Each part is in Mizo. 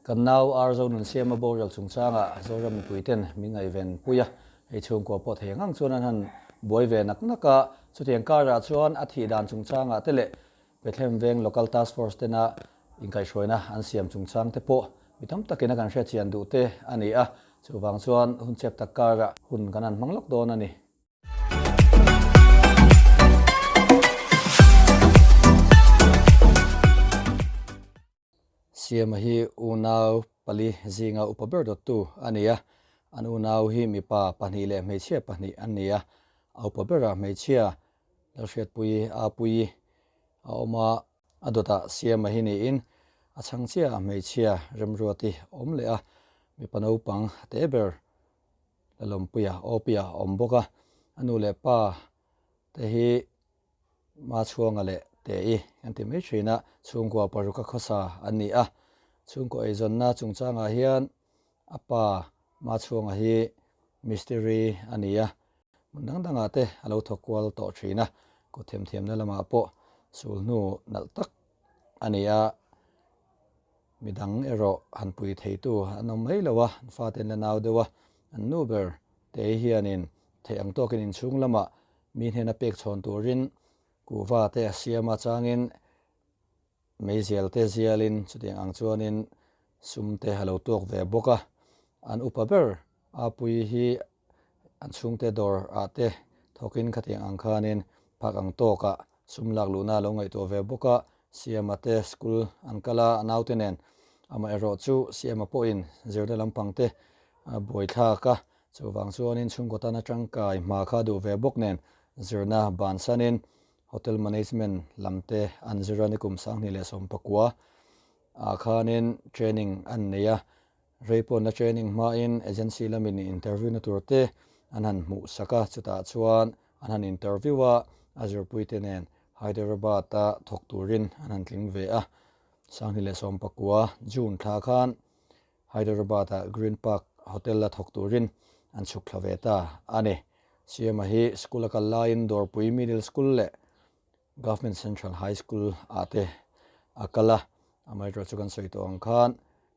Kan nau Ar Zonunsiama boral chungchangah Zoram mipuiten min ngaihven pui a, hei chhungkua pawh thei ang ang chuan an han buai ve nak nak a, chutiang karah chuan a thih dan chungchangah te leh Bethlehem Veng Local Task Force tena inkaihhruaina an siam chungchang te pawh mi tam takin a kan hriatchian duh te a ni a, chuvang chuan hun chep tak karah hun kan han hmang lawk dawn a ni. Siama hi unau pali zinga upa ber dawttu a ni a, an unau hi mipa pahnih leh hmeichhia pahnih an ni a, a upa berah hmeichhia Lalhriatpuii Apuii a awm a, a dawtah Siama hi niin a chhang chiahah hmeichhia Remruati a awm leh a, mipa naupang te ber Lalawmpuia Awpia a awm bawk a, a nu leh pa te hi Machhuanga leh Tei kan ti mai thin a, chhungkua paruk a khawsa an ni a. Chhungkaw eizawnna chungchangah hian a pa Machhuanga hi mistiri a ni a, hmun dang dangah te a lo thawk kual tawh thin a, kut themthiamna lamah pawh sul hnu nalh tak a ni a, midang erawh han pui theitu an awm mai lo a, an fate an la nau deuh a, an nu ber Tei hianin theih ang tawkin inchhung lamah Mi hnena pek chhawn turin kuhva te a siam a changin meizial te zialin chutiang ang chuanin sum te a lo tuak ve bawk a. An upa ber Apui hi an chhungte dawr ah te thawkin khatiang ang khanin phak ang tawkah sum lak luhna a lo ngaihtuah ve bawk a. Siama te school an kal a, a naute nen amaherawhchu Siama pawhin zirna lampang te a buaithlak a. Chuvang chuanin chhungkaw tana tangkai hma kha duh ve bawk nen zirna bansanin Hotel Management lam te an zir a ni kum 2019 ah khanin training an nei a, rei pawnna training hmain agency lamin interview na tur te an han hmuh sak a, chutah chuan an han interview a, a zirpuite nen Hyderabad a thawk turin an han tling ve a, 2019 June thla khan Hyderabad ah Green Park Hotel a thawk turin an chhuk thla ve ta a ni. Siama hi school a kal laiin Dawrpui Middle School leh Government Central High School ah te a kal a, amaherawhchu chu kan sawi tawh ang khan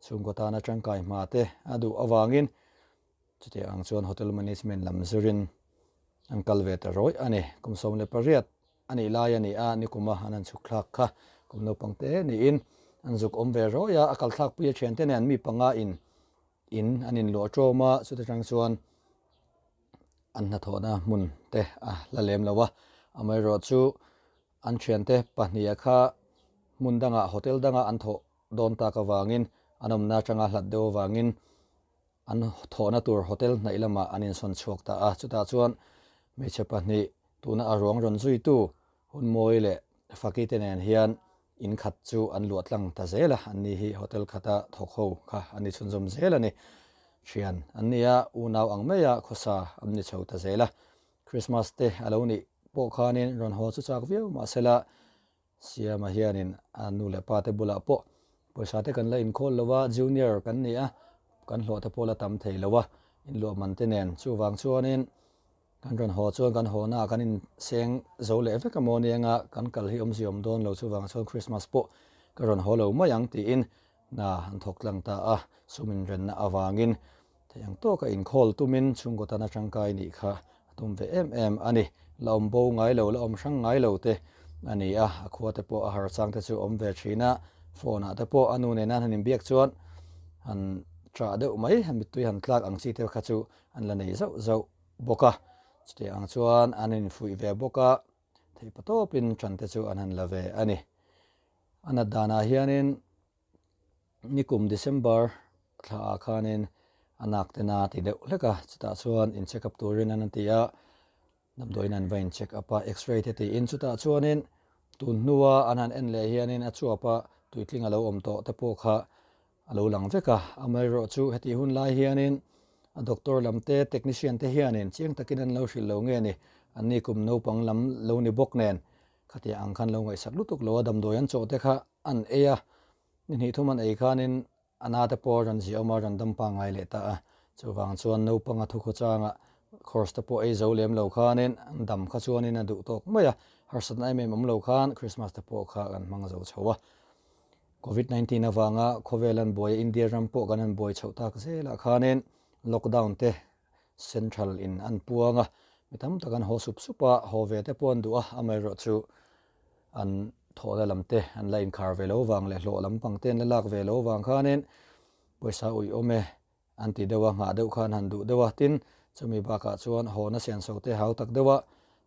chhungkaw tana tangkai hma te a duh avangin chutiang ang chuan Hotel Management lam zirin an kal ve ta rawih a ni. Kum 18 A nih lai a ni a, nikuma an han chhuk thlak kha kum naupang te niin an zuk awm ve rawih a, a kal thlak pui a thiante nen mi panga in in an inluah tawm a, chuta tang chuan an hnathawhna hmun te a la lem lo a, amaherawhchu an thiante pahniha kha hmun dangah hotel danga an thawh dawn tak avangin an awmna atanga hlat deuh avangin An thawhna tur hotel hnaih lamah an insawn chhuak ta a, chutah chuan hmeichhe pahnih tuna a ruang rawn zuitu Hunmawi leh Faki te nen hian in khat chu an luah tlang ta zel a, anni hi hotel khata thawk ho kha an ni chhunzawm zel a ni. Thian an ni a, unau ang maia khawsa an ni chho ta zel a. Christmas te a lo nih pawh khanin rawn haw chu chak viau mahsela Siama hianin a nu leh pa te bulah pawh pawisa te kan la inkhawl lo a, junior kan ni a, kan hlawh te pawh la tam thei lo a, inluah man te nen. Chuvang chuanin kan rawn haw chuan kan haw naah kan inseng zo leh vek a maw nia kan kal hi awmzia awm dawn lo, chuvang chuan Christmas pawh ka rawn haw lo mai ang tiin hna an thawk tlang ta a, sum inrenna avangin Thei ang tawka inkhawl tumin chhungkaw tana tangkai nih kha a tum ve em em a ni. La awm bo ngai lo, la awm hrang ngai lo te a ni a, a khua te pawh a har chang te chu awm ve thin a, phone ah te pawh a nu nena an han inbiak chuan han ṭah deuh mai, mittui han tlak ang chi te kha chu an la nei zauh zauh bawk a. Chutiang ang chuan an infuih ve bawk a, theihpatawpin ṭan te chu an han la ve a ni. A nat danah hianin Nikum December thla ah khanin a nak te na ti deuh hlek a, chutah chuan in check up turin an ti a, damdawiin an va in check up a, x-ray te tiin chutah chuanin tun hnua an han en leh hianin a chuap a tuitling a lo awm tawh te pawh kha a lo lang vek a, amaherawh chu hetih hun lai hianin a doctor lam te technician te hianin chiang takin an lo hrilh lo nge ni, anni kum naupang lam lo ni bawk nen khatiang ang khan lo ngaihsak lutuk lo a, damdawi an chawh te kha an ei a, ni hnih thum an ei khanin a na te pawh a rawn ziah awm a, a rawn dam pangngai leh ta a. Chuvang chuan naupanga thukhaw changa course te pawh ei zo lem lo khanin an dam kha chuanin a duh tawk mai a, harsatna em em awm lo khan Christmas te pawh kha kan hmang zo chho a. Covid 19 avanga khawvel an buai a, India ram pawh kan han buai chhoh tak zelah khanin lockdown te central in an puang a, mi tam tak an haw sup sup a, haw ve te pawh an duh a, amaherawhchu an thawhna lam te an la inkhar ve lo vang leh hlawh lampang te an la lak ve lo vang khanin pawisa uih awm e an ti deuh a, nghah deuh khan han duh deuh a, tin chumi bakah chuan hawna senso te hau tak deuh a,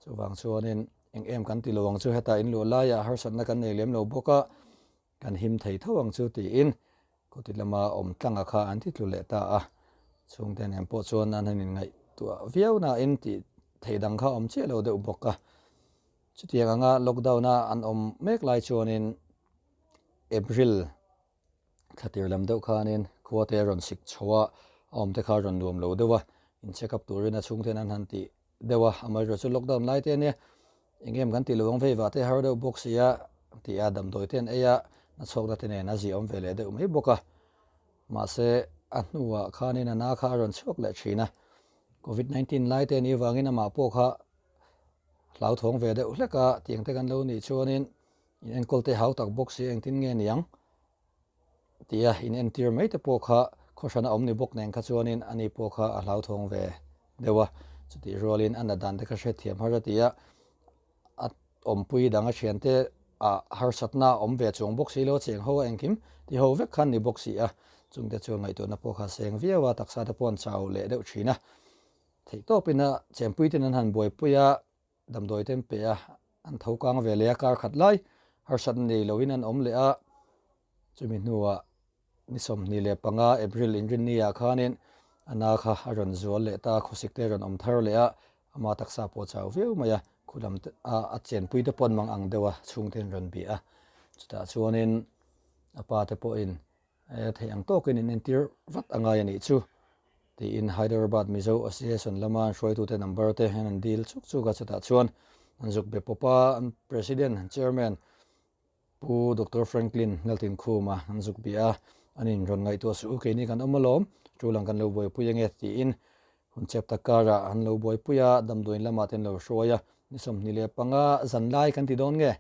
chuvang chuanin eng em kan ti lo ang chu hetah in luh laiah harsatna kan nei lem lo bawk a, kan him thei tho ang chu tiin kawti lama awm tlanga kha an ti tlu leh ta a, chhungte nen pawh chuan an han inngaihtuah viau nain tih theih dang kha awm chiah lo deuh bawk a, chutiang anga lockdown a an awm mek lai chuanin April Thla tir lam deuh khanin khua te a rawn sik chho a, a awm te kha a rawn nuam lo deuh a, in check up turin a chhung ten an han tih deuh a, amaherawhchu chu lockdown lai te ania eng em kan tih lo ang vei vah te har deuh bawk si a tih a, damdawi te an ei a, na chhuakna te nen a ziahawm ve leh deuh mai bawk a, mahse a hnuah khanin a na kha a rawn chhuak leh thin a, covid 19 lai te anih avangin amah pawh kha hlauthawng ve deuh hlek a, tiang te kan lo nih chuanin In enkawl te hau tak bawk si engtin nge niang tia in entir mai te pawh kha khawhran a awm ni bawk nen kha chuanin ani pawh kha a hlauthawng ve deuh a, chutih rualin a nat dan te kha hriatthiam har a ti a, a awmpui dang a thiante ah harsatna a awm ve chuang bawk si lo a cheng ho a engkim ti ho vek khan ni bawk si a, chungte chuan ngaihtuahna pawh kha a seng viau a, taksa te pawh an chau leh deuh thin a, theihtawpin a chenpui ten an han buaipui a. Damdawi te an pe a, an tho kang ve leh a, kar khat lai harsatna nei loin an awm leh a, chumi hnuah ni 25 April inrinni ah khanin a na kha a rawn zual leh ta, khawsik te a rawn awm thar leh a, ama taksa pawh a chau viau mai a, khulam te a a chenpui te pawh an mang ang deuh a, chhungte an rawn bih a, chutah chuanin a pa te pawhin E theih ang tawkin in entir vat a ngai a nih chu, tiin Hyderabad Mizo Association lama an hruaitute number te hian an dil chuk chuk a, chutah chuan an zuk be pawp a, an President, Chairman Pu Doctor Franklin Laltinkhuma an zuk bia a, an in rawn ngaihtuah suh u, keini kan awm alawm, tul ang kan lo buaipui ange tiin hun chep tak karah an lo buaipui a, damdawiin lamah te an lo hruai a, ni 25 zanlai kan ti dawn nge?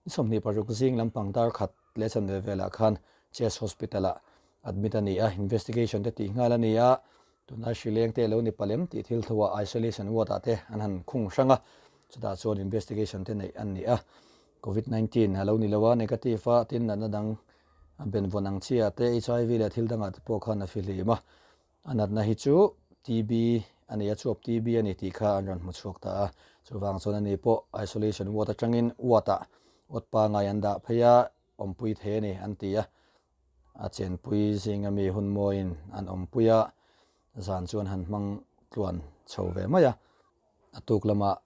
Ni 26 zing lampang dar khat leh chanve velah khan Chest Hospital-ah admit a ni a, investigation te tih nghal a ni a, tunlai hri leng te lo ni palem tih thil thuah isolation ward-ah te an han khung hrang a, chutah chuan investigation te neih an ni a. Covid 19 a lo ni lo a, negative a, tin natna dang a benvawn ang chiah te, HIV leh thil dangah te pawh khan a fihlim a. A natna hi chu TB a ni a, chuap TB a ni tih kha an rawn hmu chhuak ta a. Chuvang chuan ani pawh isolation ward atangin ward-ah ward pangai an dah phei a, awmpui thei a ni an ti a. A chenpui zinga mi hun mawiin an awmpui a, zan chu an han hmang tluan chho ve mai a. A tuk lamah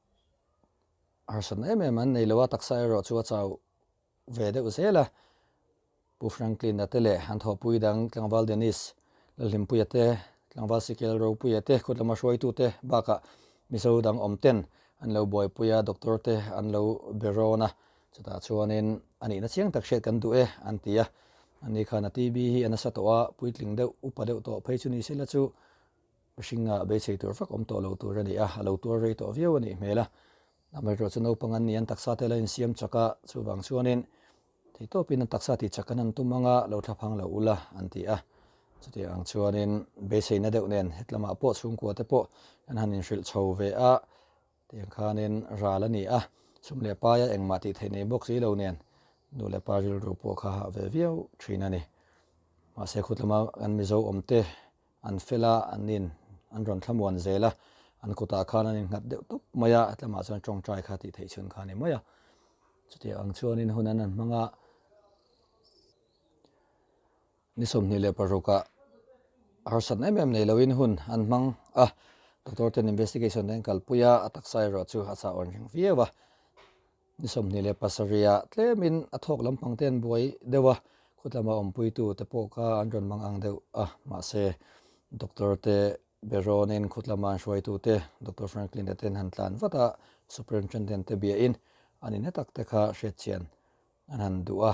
harsatna em em an nei lo a, taksa erawh chu a chau ve deuh zel a, Pu Franklin-a te leh an thawhpui dang Tlangval Dennis Lalhlimpuia te, Tlangval Sikel Ropuia te, khut lama hruaitute bakah Mizo dang awm ten an lo buaipui a, doctor te an lo be rawn a, chutah chuanin a nihna chiang tak hriat kan duh e an ti a, ani khan a TB hi a nasa tawh a, puitling deuh upa deuh tawh phei chu ni sela chu mihringa beisei tur vak awm tawh lo tur a ni a, a lo tuar rei tawh viau a nih hmel a. Amaherawh chu naupang an ni, an taksa te la insiam chak a, chuvang chuanin theihtawpin an taksa tih chak an han tum ang a, lo thlaphang lo ula an ti a. Chutiang ang chuanin beiseina deuh nen hetlamah pawh chhungkua te pawh an han inhrilh chho ve a, tiang khanin ral a ni a, sum leh paia engmah tih theih nei bawk si lo nen nu leh pa rilru pawh kha hah ve viau thin a ni. Mahse khutlama kan Mizo awmte An fel a, an in an rawn thlamuan zel a, an kutah khan an innghat deuh tawp mai a, a tlamah chuan tawngtai kha tih theih chhun kha a ni mai a. Chutiang ang chuanin hun an han hmang a, ni 26 ah harsatna em em nei loin hun an hmang a, doctor ten investigation te an kalpui a, a taksa erawh chu a chah awn reng viau a. Ni 27 ah tlemin a thawk lampang te an buai deuh a, khutlama awmpuitu te pawh kha an rawn mang ang deuh a, mahse doctor te be rawnin khutlama an hruaitu te Doctor Franklin te ten han tlan vat a, Superintendent te biahin an inhe tak te kha hriatchian an han duh a.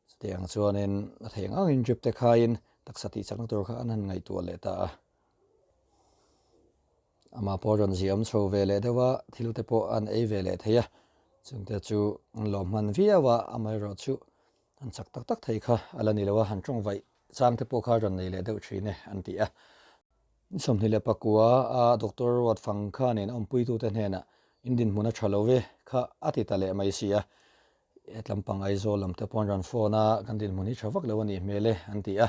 Chutiang chuanin a theih ang angin drip te khaiin taksa tih chakna tur kha an han ngaihtuah leh ta a. Amah pawh rawn ziahawm chho ve leh deuh a, thil te pawh an ei ve leh thei a, chungte chu an lawm hman viau a, amaherawhchu. Han chak tak tak thei kha a la ni lo a, han tawng vaih chang te pawh kha a rawn nei leh deuh thin e an ti a. 29 a Doctor Ruat Fang khanin a awmpuitute hnenah in dinhmun a tha lo ve kha a ti ta leh mai si a. Hetlampang Aizawl lam te pawh an rawn phone a, kan dinhmun hi tha vak lo a nih hmel e an ti a.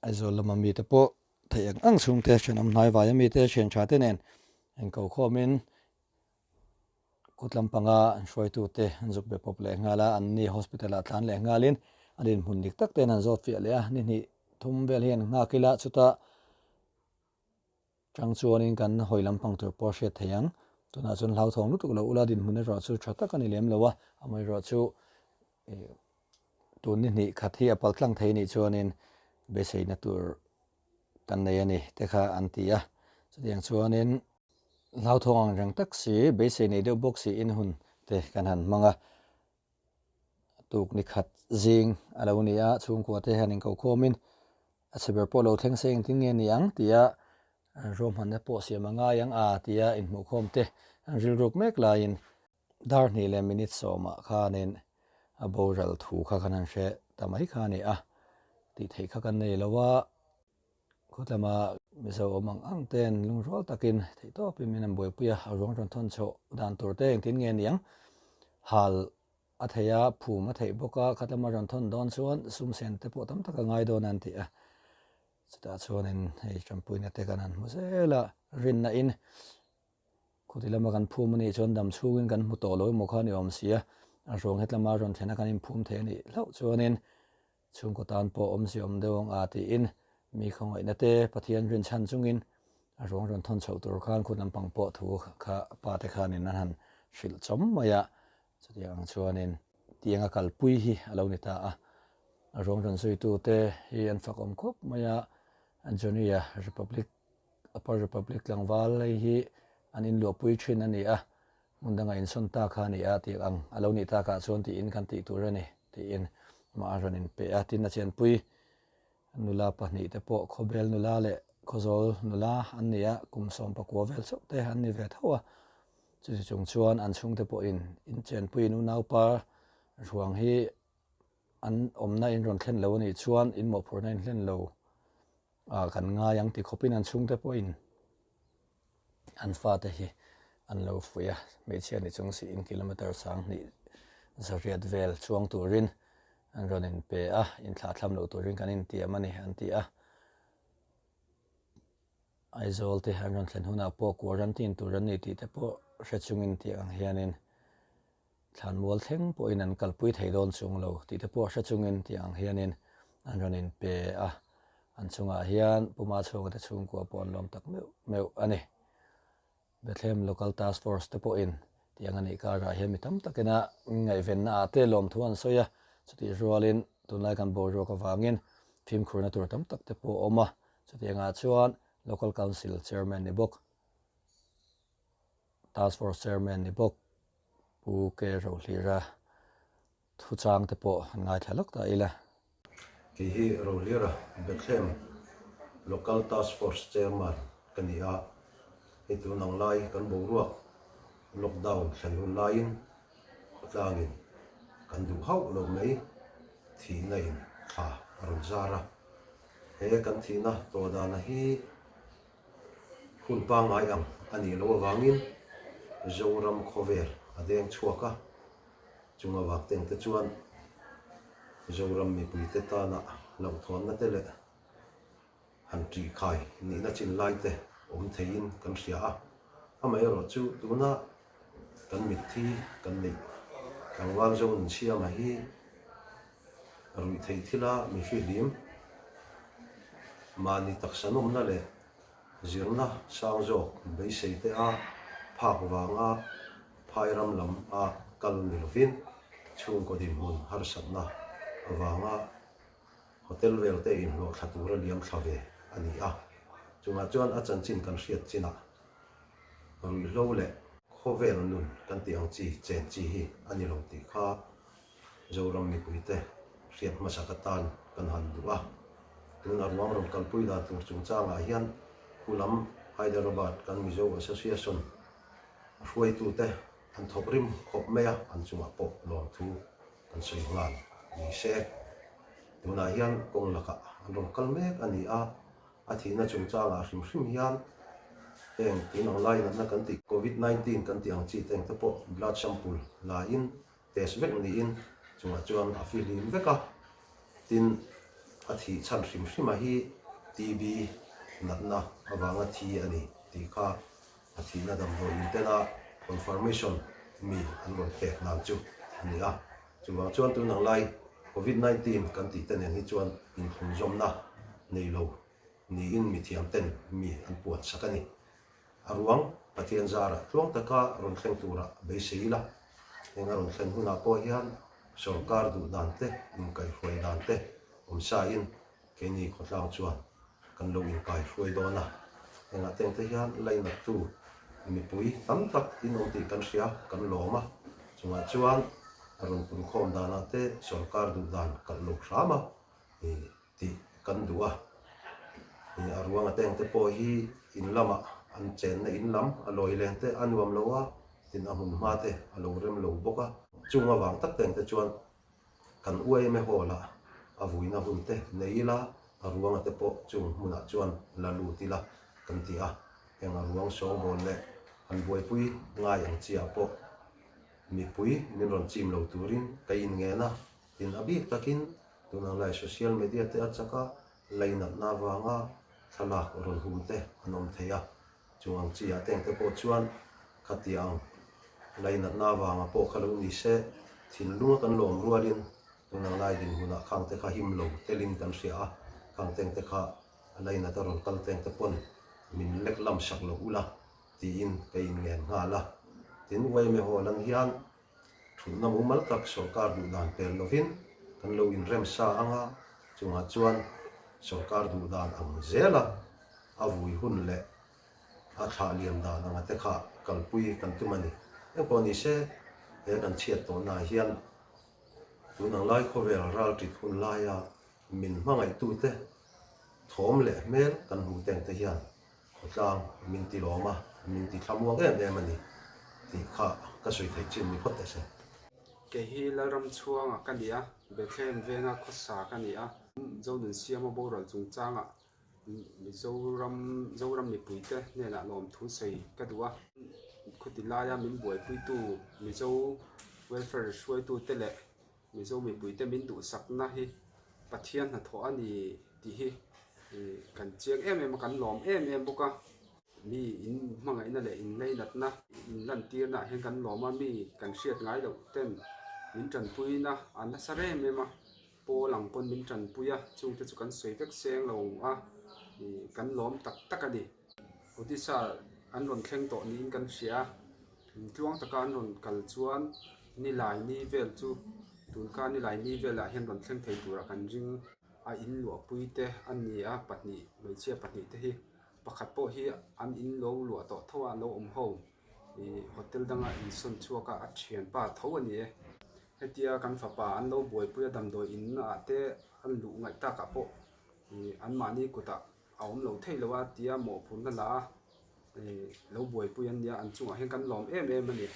Aizawl lama mite pawh theih ang ang chhungte thenawm hnai vaia mite thian tha te nen inkokhawmin Kut lampanga an hruaitute an zuk be pawp leh nghal a, an ni hospital ah tlan leh nghalin a dinhmun dik tak ten an zawt fiah leh a, ni hnih thum vel hian nghak ila chutah chang chuanin kan hawi lampang tur pawh a hriat thei ang. Tunah chuan hlauthawng lutuk lo ula dinhmun erawh chu tha tak a ni lem lo a, amaherawh chu tun ni hnih khat hi a pal tlang thei nih chuanin beiseina tur kan nei a ni te kha an ti a, chutiang chuanin hlauthawng ang reng tak si, beisei nei deuh bawk siin hun te kan han hmang a, tuk ni khat zing a lo ni a, chhungkua te hian inkokhawmin a chhe ber pawh lo thleng se engtin nge ni ang tia ruahmanna pawh siam a ngai ang a tia inhmuhkhawm te an rilruk mek laiin Dar hnih leh minute sawmah khanin a boral thu kha kan han hre ta mai kha a ni a, tih theih kha kan nei lo a, khawtlama Mizo awm ang ang ten lungrual takin theihtawpin min an buaipui a, a ruang rawn thawn chhoh dan tur te engtin nge niang hal a theih a, phum a theih bawk a, khatlama rawn thawn dawn chuan sum sen te pawh tam tak a ngai dawn a an ti a, chutah chuanin hei tanpuina te kan han hmu zel a, rinna in Khuti lama kan phum a nih chuan dam chhungin kan hmu tawh lo emaw kha a ni awm si a, a ruang het lama rawn thlen a kan inphum thei a nih hlauh chuanin chhungkaw tan pawh awmzia awm deuh ang a tiin mi khawngaihna te Pathian rinchhan chungin a ruang rawn thawn chhoh tur khan khut lampang pawh thu kha pa te khanin an han hrilh chawm mai a, chutiang ang chuanin tianga kalpui hi a lo ni ta a, a ruang rawn zuitute hi an fakawm khawp mai a, Johnny-a Republic Upper Republic tlangval hei hi an inluahpui thin a ni a, hmun danga insawn ta kha a ni a tih ang a lo nih takah chuan tiin kan tih tur a ni tiin amah a rawn inpe a. Tin, a chenpui nula pahnihte pawh Khawbel nula leh Khawzawl nula an ni a, kum 19 vel chauh te an ni ve tho a. Chuti chung chuan an chhungte pawhin inchenpuiin unaupa ruang hi an awmna in rawn thlen lo a nih chuan in mawhphurhna in hlen lo ah kan ngai ang ti khawpin an chhungte pawhin an fate hi an lo fuih a, hmeichhia ni chung siin kilometre 2000 vel chuang turin an rawn inpe a, inthlahthlam loh turin kan intiam a ni an ti a. Aizawl te an rawn thlen hunah pawh quarantine tur an ni tih te pawh hre chungin tih ang hianin Thlanmual thleng pawhin an kalpui thei dawn chung lo tih te pawh hre chungin tih ang hianin an rawn inpe a, an chungah hian Pu Machhuanga te chhungkua pawh an lawm tak meuh meuh a ni. Bethlehem Local Task Force te pawhin tih ang a nih karah hian mi tam takina ngaihvenna ah te lawmthu an sawi a, chutih rualin tunlai kan boruak avangin fimkhurna tur tam tak te pawh a awm a, chutiangah chuan Local Council Chairman ni bawk, Task Force Chairman ni bawk Pu K Rohlira thuchang te pawh an ngaithla lawk ta ila. Kei hi Rohlira Bethlehem Local Task Force Chairman ka ni a, hei tun ang lai kan boruak lockdown thlen hun laiin khawtlangin kan duh hauh lo mai thihna in thla a rawn zar a, he kan thihna tawh dana hi Hun pangngai ang a nih loh avangin Zoram khawvel a deng chhuak a, chung avang teng te chuan Zoram mipuite tana hlauhthawnna te leh han ṭihkhai nihna chin lai te awm theiin kan hria a. Amaherawhchu tuna kan mitthi kan neih tlangval Zonunsiama hi Ruihtheih thila mi fihlim, mahni taksa nawmna leh zirna sang zawk beisei te a phak vanga phai ram lam a kal ni lovin chhungkaw dinhmun harsatna avanga hotel vel te inhlawh thla tura liam thla ve a ni a. Chungah chuan a chanchin kan hriat chinah ruihhlo leh khawvel nun kan tih ang chi chen chi hi a ni lo tih kha Zoram mipuite hriat hmasak atan kan han duh a. Tun a ruang rawn kalpui dan tur chungchangah hian Hulam Hyderabad kan Mizo Association hruaitute an thawk rim khawp mai a, an chungah pawh lawmthu. an sawi nghal ni se. Tunah hian kawng lakah an rawn kal mek a ni a, a thihna chungchangah hrim hrim hian heng tun ang lai natna kan tih Covid 19 kan tih ang chi te engte pawh blood sample la in test vek niin chungah chuan a fihlim vek a, tin a thih chhan hrim hrima hi TB natna avanga thi a ni tih kha a thihna damdawi intena confirmation mi an rawn pek dan chu a ni a. Chuvang chuan tun ang lai Covid 19 kan tih te nen hi chuan inthlunzawmna nei lo niin mithiam ten mi an puan sak a ni. A ruang Pathian zarah tluang taka rawn thleng tura beisei ila, heng a rawn thlen hunah pawh hian sorkar duh dan te, inkaihhruai dan te awm sain keini khawtlang chuan kan lo inkaihruai dawn a. Hengah teng te hian lainattu mipui tam tak in awm tih kan hria, kan lawm a. Chungah chuan a rawn punkhawm danah te sorkar duh dan kalh lo hram a. Tih kan duh a, ih a ruang a teng te pawh hi in lamah an chenna in lam a lawi leng te a nuam lo a, tin a hmun hma te a lo rem lo bawk a. Chung avang tak teng te chuan kan uaime hall ah a vuina hun te nei ila a ruang a te pawh chung hmunah chuan la lut ila kan ti a, heng a ruang sawngbawl leh an buaipui ngai ang chiah pawh mipui min rawn chim lo turin ka inngen a. Tin, a bik takin tunang lai social media te a chak a, lainatna avanga thlalak rawn hum te an awm thei a. Chung ang chi ah teng te pawh chuan khatiang lainatna avanga pawh kha lo ni se, thinlunga kan lawm rualin tunang lai dinhmunah khang te kha him lo telin kan hria a, khang teng te kha lainata rawn kal teng te pawn min lek lam sak lo ula tiin ka inngen nghal a. Tin, Uaime Hall an hian Thutna mumal tak sorkar duh dan pel lovin kan lo inrem sa ang a, chungah chuan sorkar duh dan ang zela a vui hun leh a thlah liam dan anga te kha kalpui kan tum a ni. Engpawh ni se, he kan chhiat tawhnaah hian tun ang lai khawvel ralṭit hun laia min hmangaihtute thawm leh hmel kan hmuh teng te hian Khawtlang min ti lawm a, min ti thlamuang em em a ni tih kha ka sawi theih chin ni phawt teh se. Kei hi Lalramchhuanga ka ni a, Bethlehem venga khawsa ka ni a. Zonunsiama boral chungchangah Mizoram Zoram mipuite hnenah lawmthu sawi ka duh a. Khuti laia min buaipuitu Mizo welfare hruaitute leh Mizo mipuite min duhsakna hi Pathian hnathawh a ni tih hi kan chiang em em a, kan lawm em em bawk a. Mi in hmangaihna leh in leinatna in lantirna ah hian kan lawm a, mi kan hriat ngai loh ten min tanpuina a nasa rem em a, pawl ang pawn min tanpui a, chungte chu kan sawi vek seng lo a, kan lawm tak tak a ni. Odisha an rawn thleng tawh niin kan hria a. Tluang taka an rawn kal chuan nilai ni vel chu tunka nilai ni velah hian rawn thleng thei turah kan ring a in luahpui te a ni a pahnih hmeichhia pahnih te hi pakhat pawh hi an in lo luah tawh tho a an lo awm ho ih hotel danga insawn chhuak a a thianpa tho a ni e hetia kan fapa an lo buaipui a damdawi in ah te an luh ngaih takah pawh ih anmahni kutah a awm lo thei lo a tia mawhphurhna la a lo buaipui an nia an chungah hian kan lawm em em a ni.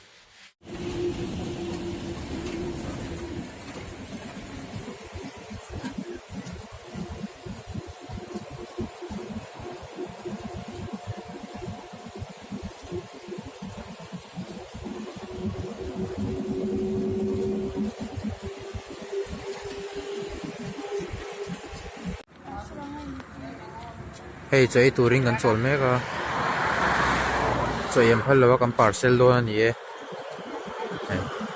Hei chaw ei turin kan chawl mek a chaw ei an phal lo a kan parcel dawn a ni e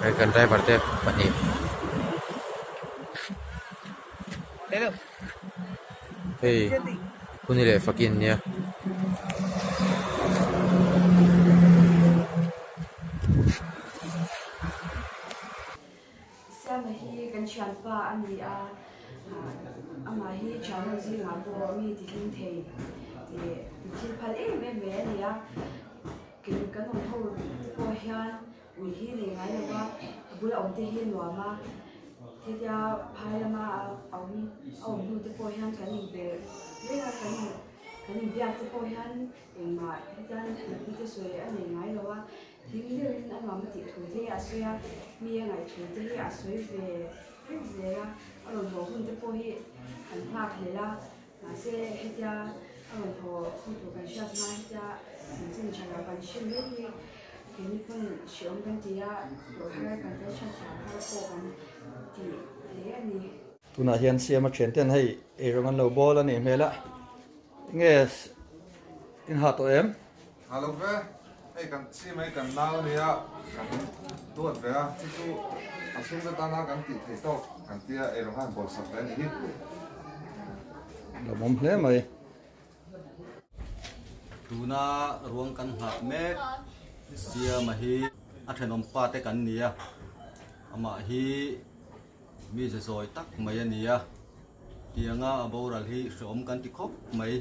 hei kan driver te pahnih hei huni leh fakin nia. Siama hi kan thianpa a ni a, amah hi thianho zingah pawh mi tihlim thei leh thil phal em em mai a ni a, kei kan awm ho te pawh hian ui hi nei ngai lo va, a bula awm te hi a nuam a, hetia phai lama a awm a awm hnu te pawh hian kan inbe reng a, kan in kan inbiak te pawh hian engmah hetiang natna te sawi a nei ngai lo a. Hlim deuhin a nuam a tih thu te hi a sawi a, mi a ngaih thu te hi a sawi ve reng zel a, a rawn haw hun te pawh hi kan nghak hlel a, mahse hetia a rawn haw hun tur kan hriat hma hetia chanchin tha lo kan hre mai hi keini pawn hreawm kan ti a, tawrh har kan tel hriat thiam har pawh kan ti hle a ni. Tunah hian siama thian ten hei eirawng an lo bawl a nih hmel a, enge in ha tawh em? Ha lo ve, hei kan chi mai kan nau ania kan duat ve a, chu chu a chhungte tana kan tih theih tawk kan tia eirawng khan bawl sak ve a nih hi. Lawmawm hle mai. Tuna ruang kan nghah mek Siama hi a thenawm pa te kan ni a, amah hi mi ze zawi tak mai a ni a, tianga a boral hi hreawm kan ti khawp mai.